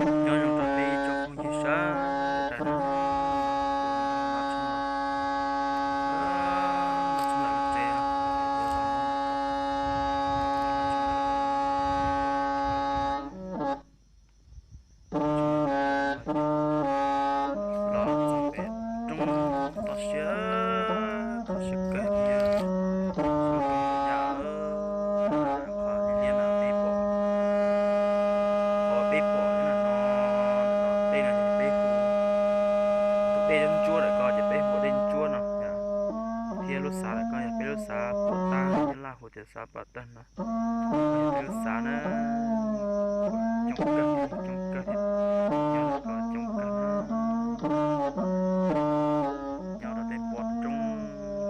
Nyob zoo rau peb ib tsoom phooj ywg sawv daws na, kuv Nom Tshoob no, Nom Tshoob Lam lub tsev, los txog pem roob toj siab, toj siab kawg thiab. Qhov liab liab na peb pom, qhov peb pom no, tej no ces peb hu, tus dej ntsuab ntsuab ntawm ko ces peb hu dej ntsuab no, thiab lub xav ntawm ko yog peb lub xav Pom Tab, Nyab Laj hu tias xav Pom Tab no. Peb lub xav na, coob kawg, coob kawg, nyob ntawm ko coob kawg na. Nyob rau tej pob roob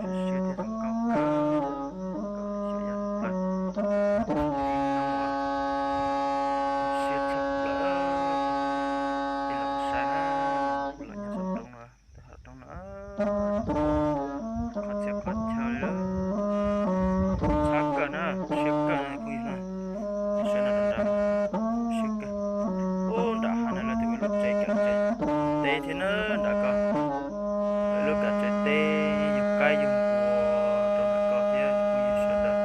siab siab thiab zoo nkauj kawg, nkauj siab yam plaws. Siab tshaj plaws. Peb los saib na, los nyob saum roob no, saum roob no, qhov txhia qhov chaw li lawm. Tshaj kawg na, siab kawg na phooj ywg na. Saib no rau nrad, siab kawg. Ub, nram hav no lawv tus lub tsev kav tsev teb thiab na, nram ko. Lawv lub kav tsev teb yug qaib yug npua rau nram ko thiab phooj ywg sawv daws.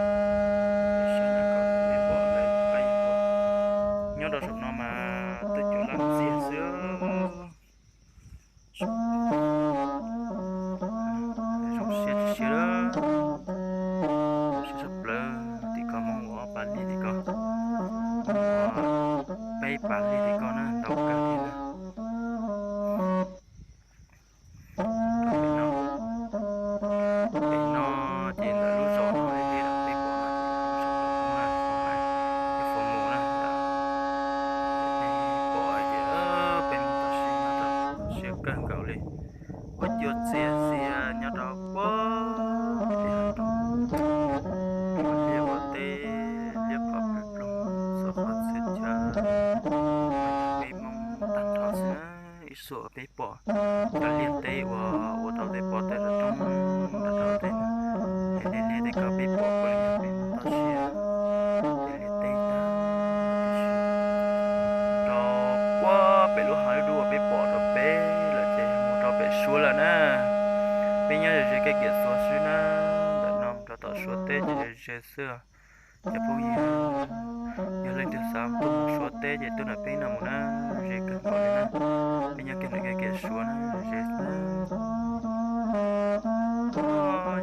Saib nram ko peb pom lawv yug qaib yug npua. Nyob rau saum no mas tuaj cuag laj ntxiag xwb. Zoo siab tsis siab lawm, zoo siab tshaj plaws. Tim ko Hmoob ua ob pas liag tim ko, Hmoob ua peb pas liag tim ko na, ntau kawg thiab na. Pem no, pem no ces ntawm lub zos no li peb pom no ces lub zos Pom Tab na, Pom Tab, Pom Mus na, peb pom ces peb mus tau siab, siab kawg nkaus li. Ua cua txias xias nyob rau puag pem hav roob, liaj ua teb, liaj qhov ploog ploog, txhua qhov txhia chaw, peb Hmoob tag nrho xwb na. Ib xuam peb pom cov liaj teb uas ua rau tej pob tawg rau roob, ua rau tej, es liaj liaj tej ko peb pom puav leej yog peb Hmoob toj siab, tej liaj teb tag. Rau puag pem lub hav dub dub uas peb pom rau pem lawm ces mus rau pem Suav lawm na. Peb nyob ze ze Kev Kiam Xuav xwb na, ntawm no mus rau tom Suav teb ces ze ze xwb. Cov phooj ywg, yog leej twg xav tuaj mus Suav teb ces tuaj nram peb no mus na, ze kawg nkaus li na. Peb nyob kiag ntawm Kev Kiam Suav na, ze xwb.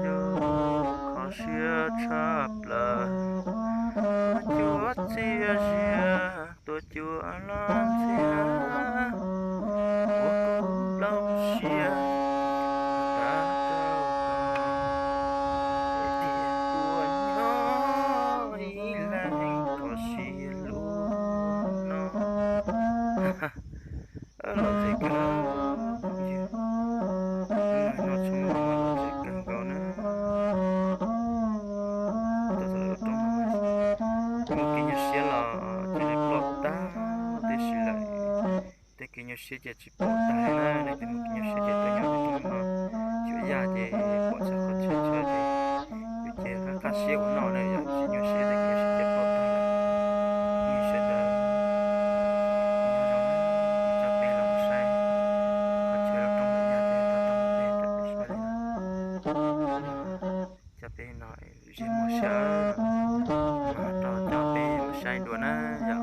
Yog kho siab tshaj plaws, cua txias xias, tuaj cuag laj ntxiag, ua kuv nplooj siab tas rau ko, es tias tuaj nyob ib leeg kho siab lub no. Los ze kawg, no tshoob no los ze kawg nkaus na. Tuaj txog lub roob no, mus kev nyuaj siab los cia li ploj tag tib si lawm. Tej kev nyuaj siab ces tsis pom tag li na, leej twg muaj kev nyuaj siab ces tuaj nyob rau roob no. Xyuas yaj ces pom txhua qhov txhia chaw ces yus ces qab qab siab ua noj na, yog tsis nyuaj siab tej kev nyuaj siab ces ploj tag lawm. Phooj ywg sawv daws, nyob zoo, kuv coj peb los saib qhov chaw lub roob ntawm yaj ces tau tau peb rau peb saib li no. Coj peb no, zis muag siab, mas rau coj peb mus saib dua na yom.